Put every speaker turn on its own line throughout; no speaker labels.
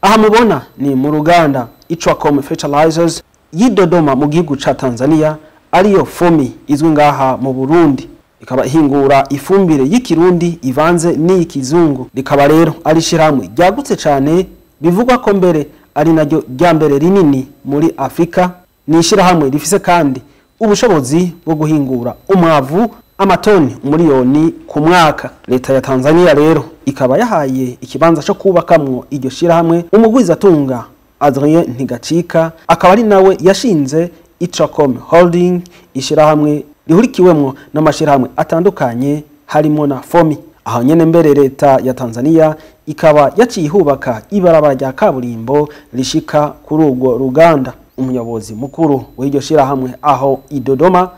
Aha mubona ni mu ruganda Itracom Fertilizers y'i Dodoma mu gihugu ca Tanzania, ariyo FOMI izwi ngaha mu Burundi, ikaba ihingura ifumbire y'ikirundi ivanze n'iy'ikizungu. Rikaba rero ari ishirahamwe ryagutse cane, bivugwa ko mbere ari naryo rya mbere rinini muri Afrika. Ni ishirahamwe rifise kandi ubushobozi bwo guhingura umwavu amatoni 1 miliyoni ku mwaka. Leta ya Tanzania rero ikaba yahaye ikibanza cyo kubakamwo iryo shirahamwe umugwizatunga Adrien Ntigacika, akaba ari nawe yashinze Itracom Holding, ishirahamwe rihurikiwemwo n'amashirahamwe atandukanye harimo na FOMI. Aho nyene mbere leta ya Tanzania ikaba yaciye ihubaka ibarabara rya kaburimbo rishika kuri urwo ruganda. Umuyobozi mukuru w'iryo shirahamwe aho i Dodoma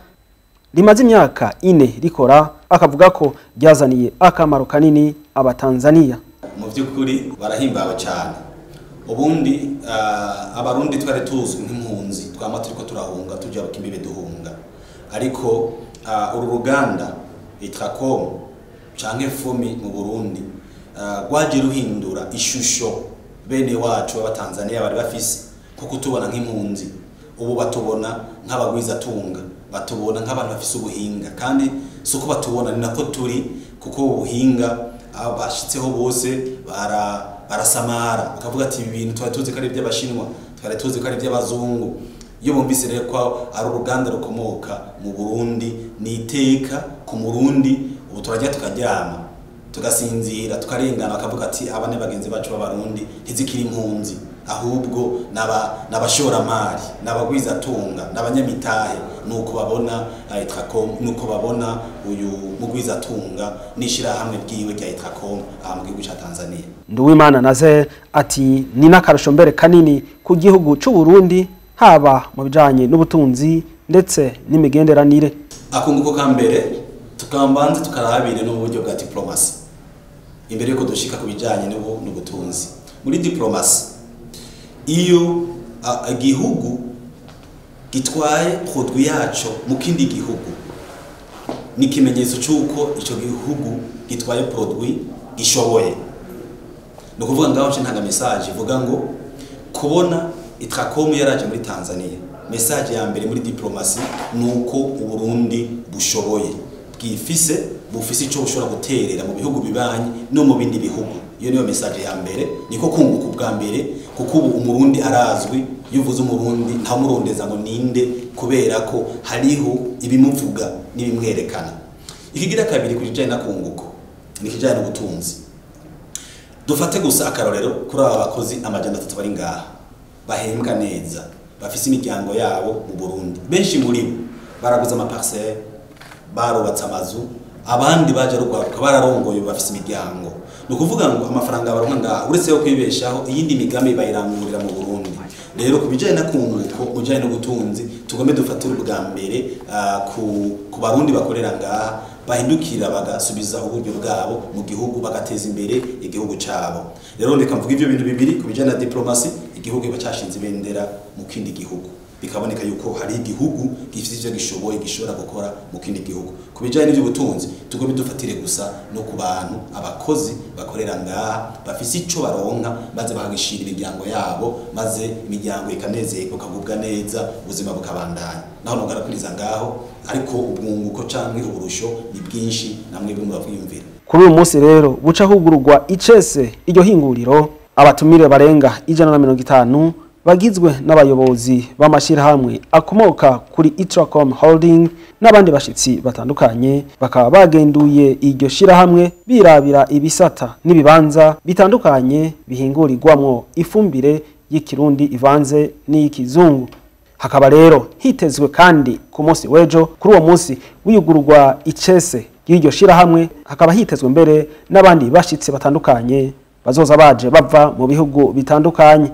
rimaze imyaka 4 rikora, akavuga ko ryazaniye akamaro kanini abatanzania.
Mu by'ukuri barahimbawe cyane. Ubundi Abarundi twari tuzwi nk'impunzi, twama turiko turahunga, tujya imbibe duhunga, ariko uru ruganda Itracom canke FOMI mu Burundi rwaje ruhindura ishusho bene wacu b'Abatanzania bari bafise ko kutubona nk'impunzi. Ubu batubona nk'abagwizatunga, batubona nk'abantu bafise ubuhinga, kandi si uko batubona, ni nako turi, kuko ubuhinga bashitseho bose barasamara bakavuga ati: "Ibi bintu twari tuzi ko ari iby'Abashinwa, twari tuzi ko ari iby'abazungu." Iyo bumvise rero ko ari uruganda rukomoka mu Burundi, ni iteka ku Murundi. Ubu turajya tukaryama, tugasinzira, tukarengana, bakavuga ati: "Aba ni bagenzi bacu b'Abarundi, ntizikiri impunzi, ahubwo n'abashoramari, n'abagwizatunga, n'abanyamitahe." Nuko babona Itracom, nuko babona uyu mugwizatunga n'ishirahamwe ryiwe rya Itracom aha mu gihugu ca Tanzania.
Nduwimana Naze ati ni n'akarusho mbere kanini ku gihugu c'u Burundi, haba mu bijanye n'ubutunzi ndetse n'imigenderanire.
Akunguko ka mbere, tukambanze tukarabire n'uburyo bwa diplomasi imbere yuko dushika ku bijanye n'ubutunzi. Muri diplomasi, iyo igihugu gitwaye produit yaco mu kindi gihugu, ni ikimenyetso c'uko ico gihugu gitwaye produit gishoboye. Ni ukuvuga ngaho nce ntanga message ivuga ngo kubona Itracom yaraje muri Tanzania, message ya mbere muri diplomasi ni uko Uburundi bushoboye, bwifise, bufise ico bushobora guterera mu bihugu bibanyi no mu bindi bihugu. Iyo niyo message ya mbere, niko kunguka ubwa mbere, kuko ubu Umurundi arazwi. Iyo uvuze Umurundi, ntamurondeza ngo ninde, kubera ko hariho ibimuvuga n'ibimwerekana. Ikigira kabiri ku kijanye na kunguko ni ikijanye n'ubutunzi. Dufate gusa akarorero kuri aba bakozi 300 bari ngaha, bahembwa neza, bafise imiryango yabo mu Burundi. Benshi muri bo baraguze ama parcelle, barubatse amazu, abandi baje rugwaruka bararongoye, bafise imiryango. Ni ukuvuga ngo amafaranga baronka ngaha, uretse yo kwibeshaho, iyindi migambi bayirangurira mu Burundi. Rero ku bijanye na kunguko mu bijanye n'ubutunzi, tugombe dufatire ubwa mbere ku Barundi bakorera ngaha, bahindukira bagasubiza uburyo bwabo mu gihugu, bagateza imbere igihugu cabo. Rero ndeka mvuga ivyo bintu bibiri ku bijanye na diplomasi: igihugu kiba cashinze ibendera mu kindi gihugu, bikaboneka yuko hari igihugu gifite ivyo gishoboye, gishobora gukora mu kindi gihugu. Ku bijanye n'ivy'ubutunzi, tugombe dufatire gusa no ku bantu, abakozi bakorera ngaha, bafise ico baronka maze bakagishira imiryango yabo, maze imiryango ikanezerwa, ikagubwa neza, ubuzima bukabandanya. Naho nogarakuriza ngaho, ariko ubwunguko canke uburusho ni bwinshi, namwe muravyiyumvira.
Kuri uyu munsi rero buca hugururwa icese iryo hinguriro, abatumire barenga 150 bagizwe n'abayobozi b'amashirahamwe akomoka kuri Itracom Holding n'abandi bashitsi batandukanye, bakaba bagenduye iryo shirahamwe birabira ibisata n'ibibanza bitandukanye bihingurirwamwo ifumbire y'ikirundi ivanze n'iy'ikizungu. Hakaba rero hitezwe kandi ku munsi w'ejo, kuri uwo munsi wiyugururwa icese y'iryo shirahamwe, hakaba hitezwe mbere n'abandi bashitsi batandukanye bazoza baje bava mu bihugu bitandukanye.